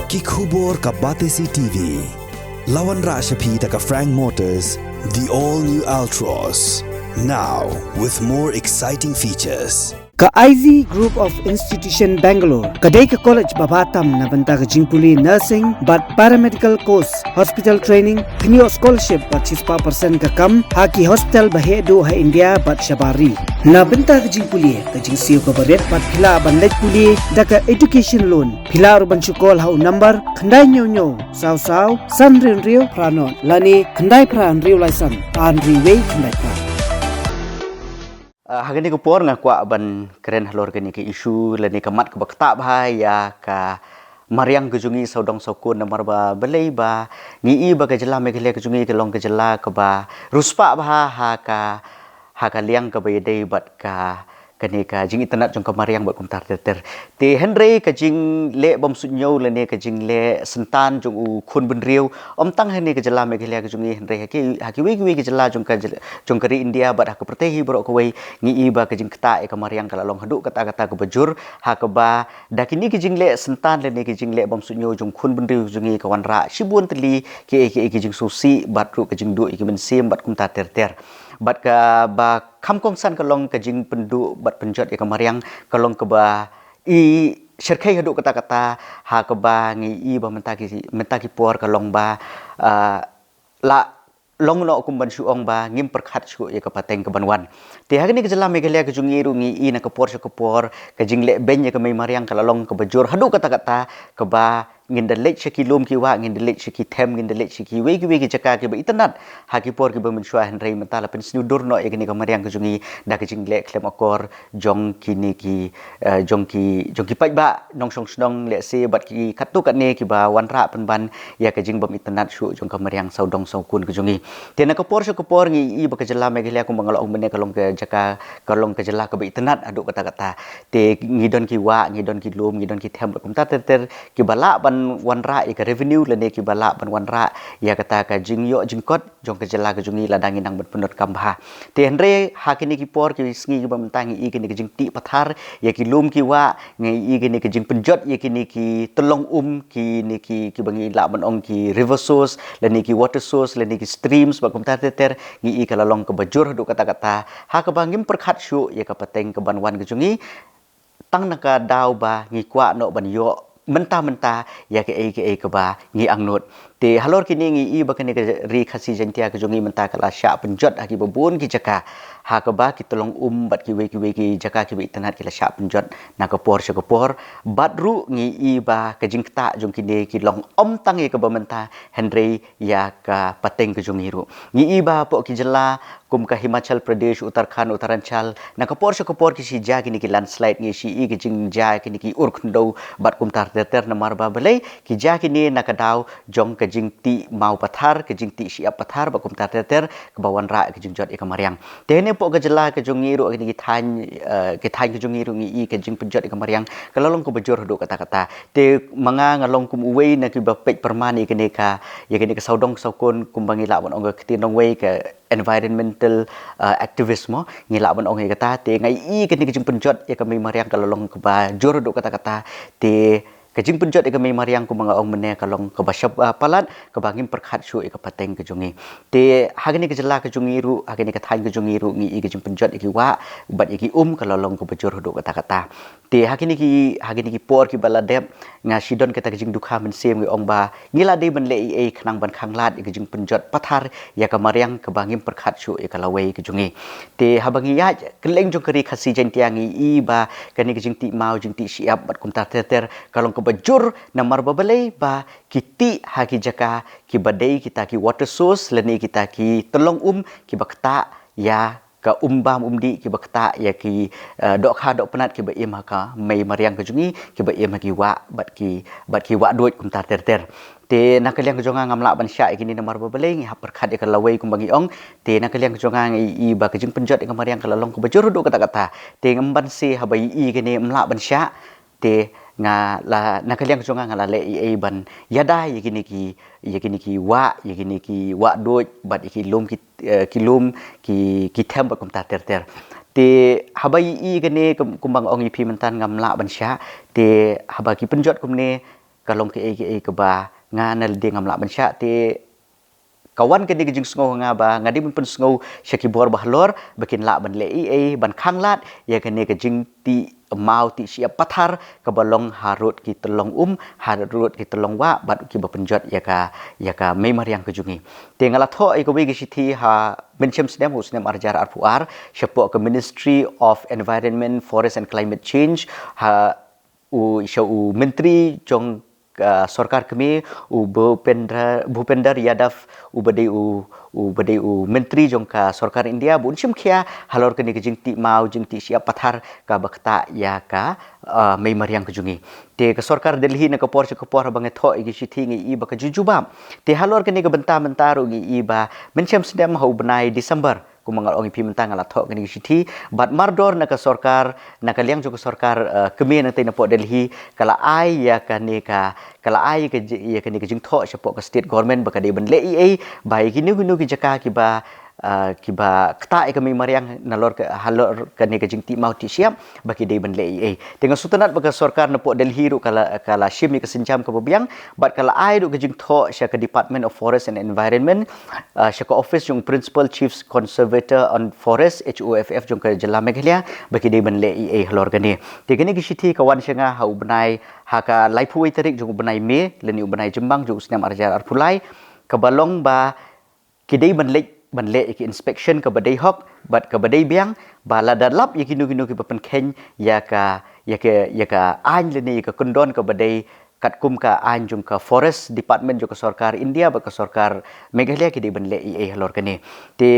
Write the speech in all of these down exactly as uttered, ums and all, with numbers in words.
Ki khubor ka Batesi T V. La wanrah sha phi da ka Frank Motors, the all new Altroz. Now with more exciting features. Ka Ivy Group of Institution Bangalore ka dei ka college ba bha tam na bynta ka jingpule nursing bad paramedical course, hospital training, pynïoh scholarship bad shispah percent ka kam ha ki hospital ba heh duh ha India bad shabar ri. Na bynta ka jingpule, ka jingsiew kaba rit bad phi lah ban leit pule da ka education loan. Phi lah ruh ban shu call ha u number khyndai hynñiew hynñiew saw saw san hynriew hynriew phra nod lane khyndai phra hynriew lai san ar hynriew wei khyndai phra. Ah, ha kane ka por nga kwah ban kren halor kane ka issue lane ka mat kaba ktah bha ïa ka mariang ka jong ngi sawdong sawkun, namar ba balei ba ngi i ba ka jylla Meghalaya ka jong ngi ka long ka jylla kaba riewspah bha ha ka, ha ka liang kaba ïadei bad ka, kane ka jingitynnad jong ka mariang bad kumta ter ter. Te hynrei ka jingleh bymsuidñiew lane ka jingleh syntan jong u khun bynriew, ym tang hane ka jylla Meghalaya ka jong ngi hynrei ha ki, ha kiwei kiwei ki jylla jong ka jyl-, jong ka ri India bad ha ka pyrthei hi baroh kawei, ngi i ba ka jingktah ïa ka mariang ka la long haduh katta katta kaba jur, ha kaba da kine ki jingleh syntan lane ki jingleh bymsuidñiew jong khun bynriew jong ngi ka wanrah shibun tylli kiei kiei ki jingsngewsih bad ruh ka jingduh ïa ki mynsiem bad kumta ter ter. Bad kaba kham kongsan ka long ka jingpynduh bad pynjot ïa ka mariang ka long kaba i shyrkhei haduh katta katta, ha kaba ngi i ba mynta ki, mynta ki por ka long ba, ah, la long noh kum ban shu ong ba ngim pyrkhat shuh ïa ka pateng kaban wan. Te ha kane ka jylla Meghalaya ka jong ngi ruh ngi i na ka por sha ka por ka jingleh beiñ ïa ka mei mariang ka la long kaba jur haduh katta katta, kaba ngin da leit sha ki lum ki wah, ngin da leit sha ki them, ngin da leit sha kiwei kiwei ki jaka kiba itynnad ha ki por kiba mynshuwa, hynrei mynta la pynsniew dur noh ïa kane ka mariang ka jong ngi da ka jingleh khlem akor jong kine ki, eh, jong ki, jong ki paidbah nongshong shnong lehse bad ki katto katne kiba wanrah pynban ïa ka jingbym itynnad shuh jong ka mariang sawdong sawkun ka jong ngi. Te na ka por sha ka por ngi i ba ka jylla Meghalaya kumba nga la ong mynne ka long ka jaka, ka long ka jylla kaba itynnad haduh katta katta. Te ngi don ki wah, ngi don ki lum, ngi don ki them bad kumta ter ter kiba lah ban wanrah ïa ka revenue lane kiba lah ban wanrah ïa kata ka jingïoh jingkot jong ka jylla ka jong ngi lada ngi nang ban pyndonkam bha. Te hynrei ha kine ki por ki sngi kiba mynta ngi i kine ki jingtih pathar ïa ki lum ki wah, ngi i kine ki jingpynjot ïa kine ki tyllong um, kine ki, kiba ngi lah ban ong ki river source lane ki water source lane ki streams bad kumta ter ter, ngi i ka la long kaba jur haduh katta katta, ha kaba ngim pyrkhat shuh ïa ka pateng kaban wan ka jong ngi. Tang na ka daw ba ngi kwah noh ban ïoh mynta mynta ïa kaei kaei kaba ngi angnud. Te halor kine ngi i ba kane ka ri Khasi Jaiñtia ka jong ngi mynta ka la shah pynjot ha kiba bun ki jaka, ha kaba ki tyllong um bad kiwei kiwei ki jaka kiba itynnad ki la shah pynjot na ka por sha ka por. Bad ruh ngi i ba ka jingktah jong kine ki long ym tang ïa kaba mynta hynrei ïa ka pateng ka jong ngi ruh. Ngi i ba hapoh ki jylla kum ka Himachal Pradesh, Uttarakhand, Uttaranchal, na ka por sha ka por ki shi jia kine ki landslide, ngi shi i ki jingjia kine ki ur khyndew bad kumta ter ter, namar ba balei ki jia kine na ka daw jong ka jingtih maw pathar, ka jingtih shyiap pathar bad kumta ter ter kaba wanrah ka jingjot ïa ka mariang. Te hynne hapoh ka jylla ka jong ngi ruh kine ki thaiñ, eh, ki thaiñ ka jong ngi ruh ngi i ka jingpynjot ïa ka mariang ka la long kaba jur haduh katta katta. Te ma nga nga long kum uwei na kiba peit pyrman ïa kane ka, ïa kane ka sawdong sawkun kumba ngi lah ban ong ka ktien nongwei ka environmental, uh, activist mo, ngi lah ban ong ïa kata, te nga i kane ka jingpynjot ïa ka mei mariang ka la long kaba jur haduh katta katta, te ka jingpynjot ïa ka mei mariang kumba nga ong mynne ka long kaba shaba palat, kaba ngim pyrkhat shuh ïa ka pateng ka jong ngi. Te ha kane ka jylla ka jong ngi ruh, ha kane ka thaiñ ka jong ngi ruh ngi i ka jingpynjot ïa ki wah bad ïa ki um ka la long kaba jur haduh katta katta. Te ha kine ki, ha kine ki por kiba la dep, nga shi don kata ka jingdukha mynsiem ngi ong ba ngi la dei ban leh ei ei khnang ban khanglad ïa ka jingpynjot pathar ïa ka mariang kaba ngim pyrkhat shuh ïa ka lawei ka jong ngi. Te haba ngi ïaid kylleng jong ka ri Khasi Jaiñtia ngi i ba kane ka jingtih maw jingtih shyiap bad kumta ter ter ka long kaba jur namar ba balei ba ki tih ha ki jaka kiba dei kita ki water source lane kita ki tyllong um kiba ktah ïa ka um bam um dih kiba ktah ïa ki, eh, dohkha dohpynat kiba im ha ka mei mariang ka jong ngi, kiba im ha ki wah bad ki, bad ki wah duid kumta ter ter. Te na ka liang ka jong nga ngam lah ban shah ïa kine namar ba balei ngi hap pyrkhat ïa ka lawei kumba ngi ong. Te na ka liang ka jong nga ngi i ba ka jingpynjot ïa ka mariang ka la long kaba jur haduh katta katta. Te ngam banse haba i kine ngam lah ban shah. Te nga la, na ka liang ka jong nga nga la leh ei ei ban ïada ïa kine ki, ïa kine ki wah, ïa kine ki wah duid bad ïa ki lum ki, eh, ki lum ki, ki them bad kumta ter ter. Te haba i kane kum, kumba nga ong ïa phi mynta ngam lah ban shah. Te haba ki pynjot kumne ka long kaei kaei kaba nga na lade ngam lah ban shah. Te ka wan kane ka jingsngew ha nga ba nga dei ban pynsngew sha ki bor ba halor ba kin lah ban leh ei ei ban khanglad ïa kane ka jingtih maw tih shyiap pathar kaba long harud ki tyllong um, harud ki tyllong wah bad kiba pynjot ïa ka, ïa ka mei mariang ka jong ngi. Te nga la thoh ïa kawei ka shithi ha mynshem snem, u snem arhajar arphew ar, shapoh ka Ministry of Environment, Forest and Climate Change, ha u, sha u Myntri jong ka sorkar kmie, u Bhupender, Bhupender Yadav, uba dei u, uba dei u Myntri jong ka sorkar India, ba un shim khia halor kane ka jingtih maw jingtih shyiap pathar kaba ktah ïa ka, ah, mei mariang ka jong ngi. Te ka sorkar Delhi na ka por sha ka por haba nga thoh ïa ki shithi nga ïohi ba ka ju jubab. Te halor kane ka bynta mynta ruh nga ïohi ba mynshem snem ha u bnai December, kumba nga la ong ïa phi mynta, nga la thoh kane ka shithi bad mardor na ka sorkar, na ka liang jong ka sorkar, eh, kmie nangtei napoh Delhi, ka la ai ïa kane ka, ka la ai ka ji-, ïa kane ka jingthoh shapoh ka state government ba ka dei ban leh ei ei ba ïa kino kino ki jaka kiba, eh, kiba ktah ïa ka mei mariang nalor ka, halor kane ka jingtih maw tih shyiap ba ki dei ban leh ei ei. Te nga sngewtynnat ba ka sorkar napoh Delhi ruh ka la, ka la shim ïa ka sienjam kaba biang bad ka la ai ruh ka jingthoh sha ka Department of Forest and Environment, ah, sha ka office jong Principal Chief Conservator on Forest, H O F F, jong ka jylla Meghalaya ba ki dei ban leh ei ei halor kane. Te kane ka shithi ka wan sha nga ha u bnai, ha ka laiphew wei tarik jong u bnai May lane u bnai Jymmang jong u snem arhajar arphew lai, kaba long ba ki dei ban leit ban leh ïa ki inspection kaba dei hok bad kaba dei biang, ba lada lap ïa kino kino kiba pynkheiñ ïa ka, ïa ka, ïa ka aiñ lane ïa ka kyndon kaba dei katkum ka aiñ jong ka Forest Department jong ka sorkar India bad ka sorkar Meghalaya, ki dei ban leh ei ei halor kane. Te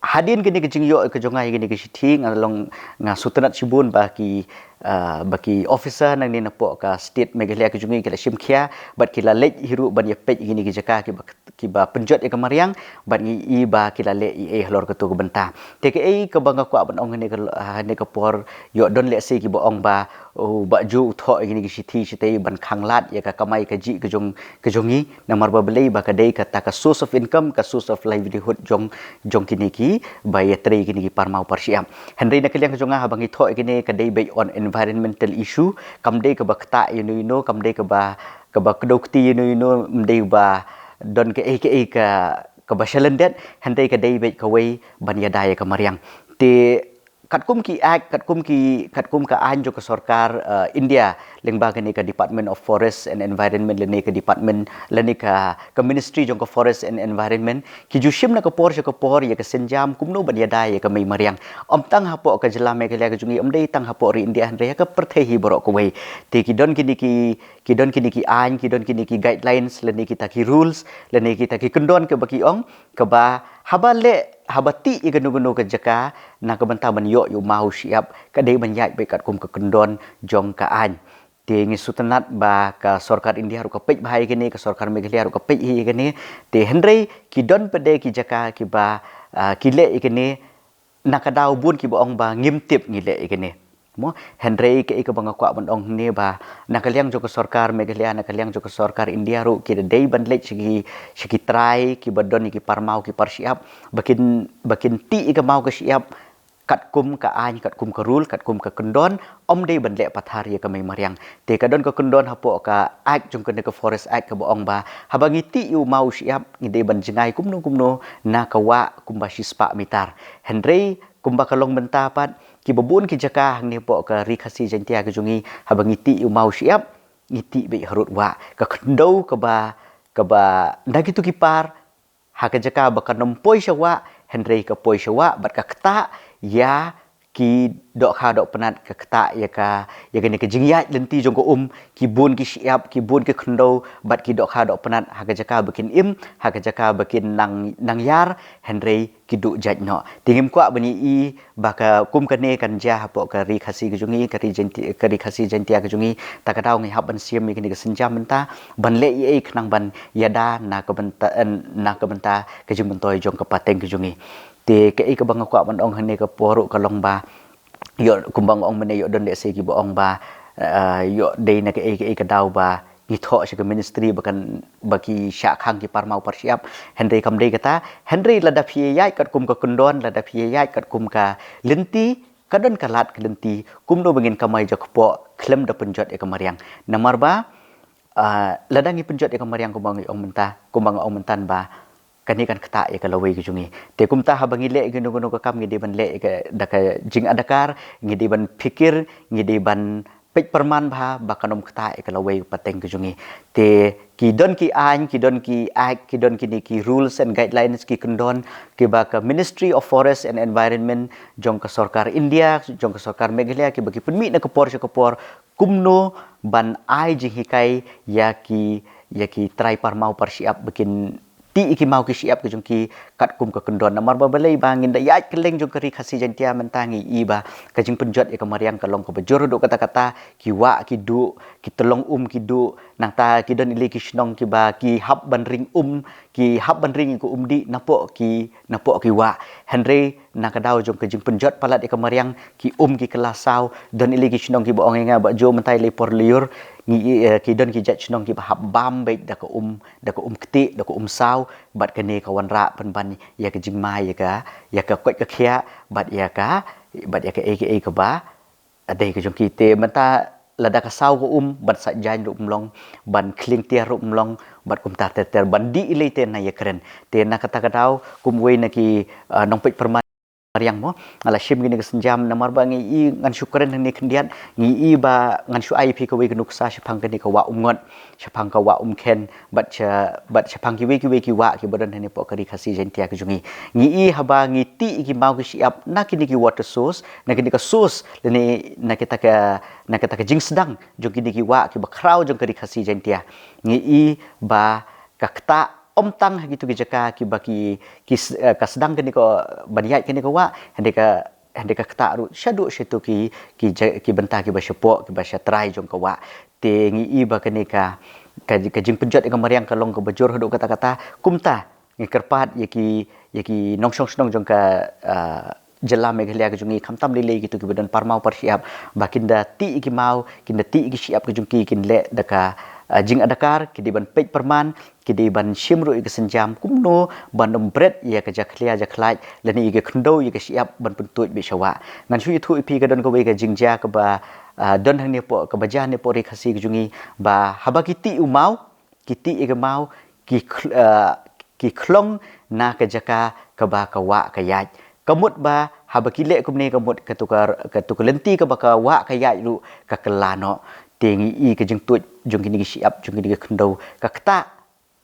hadien kane ka jingïoh ka jong nga ïa kane ka shithi, nga long, nga sngewtynnat shibun ba ki, ah, ba ki officer nangne napoh ka state Meghalaya ka jong ngi ki la shim khia bad ki la leit hi ruh ban ïa peit ïa kine ki jaka kiba, kiba pynjot ïa ka mariang bad ngi ïohi ba ki la leh ei ei halor kato ka bynta. Te kaei kaba nga kwah ban ong hane ka, hane ka por, ïoh don lehse kiba ong ba, oh, ba ju u thoh ïa kine ki shithi shitei ban khanglad ïa ka kamai kajih ka jong, ka jong ngi, namar ba balei, ba ka dei kata ka source of income, ka source of livelihood jong, jong kine kiba ïatrei kine ki parmaw parshyiap. Hynrei na ka liang ka jong nga haba ngi thoh ïa kine ka dei beit on environmental issue, kam dei kaba ktah ïa uno uno, kam dei kaba, kaba kdew kti ïa uno uno, ym dei ba don kaei kaei ka, kaba shalyndet, hynrei ka dei beit kawei ban ïada ïa ka mariang. Te katkum ki act, katkum ki, katkum ka aiñ jong ka sorkar, eh, India, lyngba kane ka Department of Forest and Environment lane ka department lane ka, ka Ministry jong ka Forest and Environment, ki ju shim na ka por sha ka por ïa ka sienjam kumno ban ïada ïa ka mei mariang. Ym tang hapoh ka jylla Meghalaya ka jong ngi, ym dei tang hapoh ri India, hynrei ha ka pyrthei hi baroh kawei. Te ki don kine ki, ki don kine ki aiñ, ki don kine ki guidelines lane kita ki rules lane kita ki kyndon kaba ki ong, kaba haba leh, haba tih ïa kano kano ka jaka na ka bynta ban ïoh ïa u maw u shyiap, ka dei ban ïaid beit katkum ka kyndon jong ka aiñ. Te ngi sngewtynnat ba ka sorkar India ruh ka peit bha ïa kane, ka sorkar Meghalaya ruh ka peit hi ïa kane. Te hynrei ki don pat de ki jaka kiba, ah, ki leh ïa kane, na ka daw bun kiba ong ba ngim tip ngi leh ïa kane. Mo, hynrei kaei kaba nga kwah ban ong hangne ba na ka liang jong ka sorkar Meghalaya, na ka liang jong ka sorkar India ruh ki dei ban leit sha ki, sha ki trai kiba don ïa ki parmaw ki parshyiap, ba kin, ba kin tih ïa ka maw ka shyiap katkum ka aiñ, katkum ka rule, katkum ka kyndon, ym dei ban leh pathar ïa ka mei mariang. Te ka don ka kyndon hapoh ka act jong kane ka Forest Act kaba ong ba haba ngi tih ïa u maw u shyiap ngi dei ban jngai kumno kumno na ka wah kumba shispah mitar. Hynrei kumba ka long mynta pat, kiba bun ki jaka hangne hapoh ka Ri Khasi Jaiñtia ka jong ngi, haba ngi tih ïa u maw u shyiap, ngi tih beit harud wah. Ka khyndew kaba, kaba na kito ki par, ha ka jaka ba kan ym poi sha wah, hynrei ka poi sha wah bad ka ktah ïa ki dohkha dohpynat, ka ktah ïa ka, ïa kane ka jingïaid lynti jong ka um, ki bun ki shyiap, ki bun ki khyndew bad ki dohkha dohpynat ha ka jaka ba kin im, ha ka jaka ba kin nang, nang ïar, hynrei ki duh jait noh. Te ngim kwah ban ïohi ba ka kum kane kan jia hapoh ka Ri Khasi ka jong ngi, ka Ri Jainti-, ka Ri Khasi Jaiñtia ka jong ngi. Ta ka daw ngi hap ban shim ïa kane ka sienjam mynta ban leh ei ei khnang ban ïada na ka bynta, eh, na ka bynta ka jingmyntoi jong ka pateng ka jong ngi. Te kaei kaba nga kwah ban ong hangne ka por ruh ka long ba ïoh, kumba nga ong mynne, ïoh don lehse kiba ong ba, eh, ïoh dei na kaei kaei ka daw ba ngi thoh sha ka ministry ba kan, ba ki shah khang ki parmaw parshyiap. Hynrei kam dei kata, hynrei lada phi ïaid katkum ka kyndon, lada phi ïaid katkum ka lynti, ka don ka lad ka lynti kumno ba ngin kamai jakpoh khlem da pynjot ïa ka mariang. Namar ba, ah, lada ngi pynjot ïa ka mariang kumba ngi ong mynta, kumba nga ong mynta ba kane kan ktah ïa ka lawei ka jong ngi. Te kumta haba ngi leh ïa kano kano ka kam ngi dei ban leh ïa ka da ka jingadkar, ngi dei ban phikir, ngi dei ban peit pyrman bha ba kan ym ktah ïa ka lawei pateng ka jong ngi. Te ki don ki aiñ, ki don ki act, ki don kine ki rules and guidelines, ki kyndon kiba ka Ministry of Forest and Environment jong ka sorkar India, jong ka sorkar Meghalaya, kiba ki pynmih na ka por sha ka por, kumno ban ai jinghikai ïa ki, ïa ki trai parmaw parshyiap ba kin tih ïa ki maw ki shyiap ka jong ki katkum ka kyndon. Namar ba balei ba ngin da ïaid kylleng jong ka Ri Khasi Jaiñtia mynta ngi i ba ka jingpynjot ïa ka mariang ka long kaba jur haduh katta katta, ki wah ki duh, ki tyllong um ki duh, nangta ki don ïaleh ki shnong kiba ki hap ban ring um, ki hap ban ring ïa ka um dih napoh ki, napoh ki wah. Hynrei na ka daw jong ka jingpynjot palat ïa ka mariang, ki um ki kylla saw, don ïaleh ki shnong kiba ong ïa nga, Bah Jo, mynta ïaleh por lyiur, ngi i, eh, ki don ki jait shnong kiba hap bam beit da ka um, da ka um ktieh, da ka um saw, bad kane ka wanrah pynban ïa ka jingma ïa ka, ïa ka koit ka khiah, bad ïa ka, bad ïa kaei kaei kaba dei ka jong ki. Te mynta lada ka saw ka um, ban sait jaiñ ruh ym long, ban khlieng tiar ruh ym long, bad kumta ter ter, ban dih ïaleh te na ïakren. Te na kata ka daw, kum uwei na ki, ah, nongpeit pyrman mariang mo, nga la shim kine ki sienjam namar ba ngi i, ngan shu kren hangne khyndiat, ngi i ba ngan shu ai phi kawei ka nuksa shaphang kane ka wah Umngot, shaphang ka wah Umkhen, bad sha, bad shaphang kiwei kiwei ki wah kiba don hangne hapoh ka Ri Khasi Jaiñtia ka jong ngi. Ngi i haba ngi tih ïa ki maw ki shyiap na kine ki water source, na kine ka source, lane na kita ka, na kita ka jingsdang jong kine ki wah kiba khraw jong ka Ri Khasi Jaiñtia. Ngi i ba ka ktah ym tang ha kito ki jaka kiba ki, ki s-, eh, ka sdang kane ka, ban ïaid kane ka wah, hynrei ka, hynrei ka ktah ruh shaduh shato ki, ki ja-, ki bynta kiba shapoh, kiba shatrai jong ka wah. Te ngi i ba kane ka, ka, ka jingpynjot ïa ka mariang ka long kaba jur haduh katta katta. Kumta ngi kyrpad ïa ki, ïa ki nongshong shnong jong ka, ah, jylla Meghalaya ka jong ngi, khamtam lei lei kito kiba don parmaw parshyiap, ba kin da tih ïa ki maw, kin da tih ïa ki shyiap ka jong ki, kin leh da ka, ah, jingadkar, ki dei ban peit pyrman, ki dei ban shim ruh ïa ka sienjam kumno ban ym bret ïa ka jakhlia jakhlait, lane ïa ka khyndew ïa ka shyiap ban pyntuid beit sha wah. Ngan shu ïathuh ïa phi, ka don kawei ka jingjia kaba, ah, don hangne hapoh, kaba jia hangne hapoh Ri Khasi ka jong ngi, ba haba ki tih u maw, ki tih ïa ka maw, ki khl-, ah, ki khlong na ka jaka kaba ka wah ka ïaid. Ka mut ba haba ki leh kumne ka mut kato ka, kato ka lynti kaba ka wah ka ïaid ruh ka kylla noh. Te ngi i ka jingtuid jong kine ki shyiap, jong kine ki khyndew, ka ktah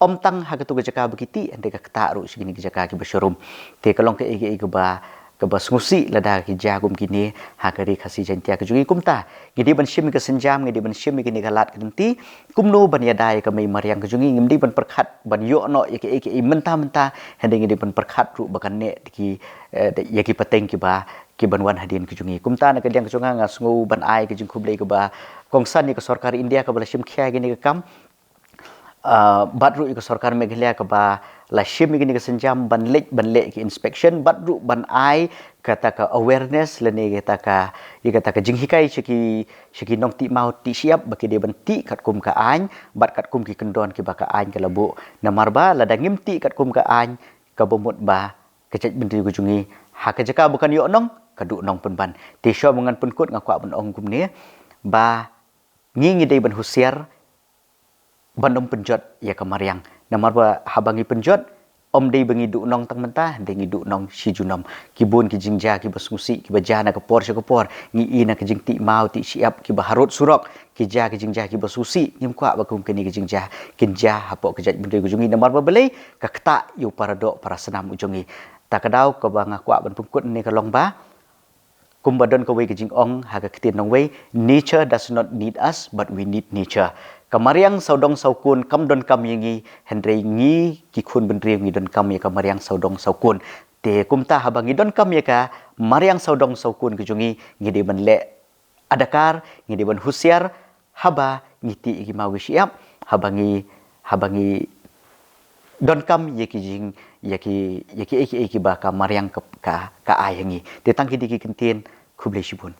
ym tang ha kato ka jaka ba ki tih, hynrei ka ktah ruh sha kine ki jaka kiba sharum. Te ka long kaei kaei kaba, kaba sngewsih lada ki jia kum kine ha ka Ri Khasi Jaiñtia ka jong ngi. Kumta ngi dei ban shim ïa ka sienjam, ngi dei ban shim ïa kine ka lad ka lynti, kumno ban ïada ïa ka mei mariang ka jong ngi. Ngim dei ban pyrkhat ban ïoh noh ïa kaei kaei mynta mynta, hynrei ngi dei ban pyrkhat ruh ba kan neh da ki, eh, da, ïa ki pateng kiba, ki ban wan hadien ka jong ngi. Kumta na ka liang ka jong nga, nga sngew ban ai ka jingkhublei kaba kongsan ïa ka sorkar India kaba la shim khia ïa kane ka kam, ah, bad ruh ïa ka sorkar Meghalaya kaba la shim ïa kane ka sienjam ban leit ban leh ki inspection, bad ruh ban ai kata ka awareness lane kata ka, ïa kata ka jinghikai sha ki, sha ki nongtih maw tih shyiap ba ki dei ban tih katkum ka aiñ bad katkum ki kyndon kiba ka aiñ ka la buh. Namar ba lada ngim tih katkum ka aiñ, kaba mut ba ka jaitbynriew ka jong ngi ha ka jaka ba kan ïoh nong, ka duh nong pynban. Te shuwa ba ngan pynkut, nga kwah ban ong kumne, ba ngi, ngi dei ban husiar ban ym pynjot ïa ka mariang. Namar ba haba ngi pynjot, ym dei ba ngi duh nong tang mynta, dei ngi duh nong shi junom. Ki bun ki jingjia kiba sngewsih kiba jia na ka por sha ka por, ngi i na ka jingtih maw tih shyiap kiba harud surok, ki jia ki jingjia kiba sngewsih. Ngim kwah ba kum kine ki jingjia kin jia hapoh ka jaitbynriew ka jong ngi. Namar ba balei? Ka ktah ïa u para doh para snam u jong ngi. Ta ka daw kaba nga kwah ban pynkut hangne ka long ba, kumba don kawei ka jingong ha ka ktien nongwei, "Nature does not need us, but we need nature." Ka mariang sawdong sawkun kam donkam ïa ngi, hynrei ngi ki khun bynriew ngi donkam ïa ka mariang sawdong sawkun. Te kumta haba ngi donkam ïa ka mariang sawdong sawkun ka jong ngi, ngi dei ban leh adkar, ngi dei ban husiar, haba ngi tih ïa ki maw ki shyiap, haba ngi, haba ngi donkam ïa ki jing, ïa ki, ïa kiei kiei kiba ka mariang ka, ka, ka ai ha ngi. Te tang kine ki kyntien, khublei shibun.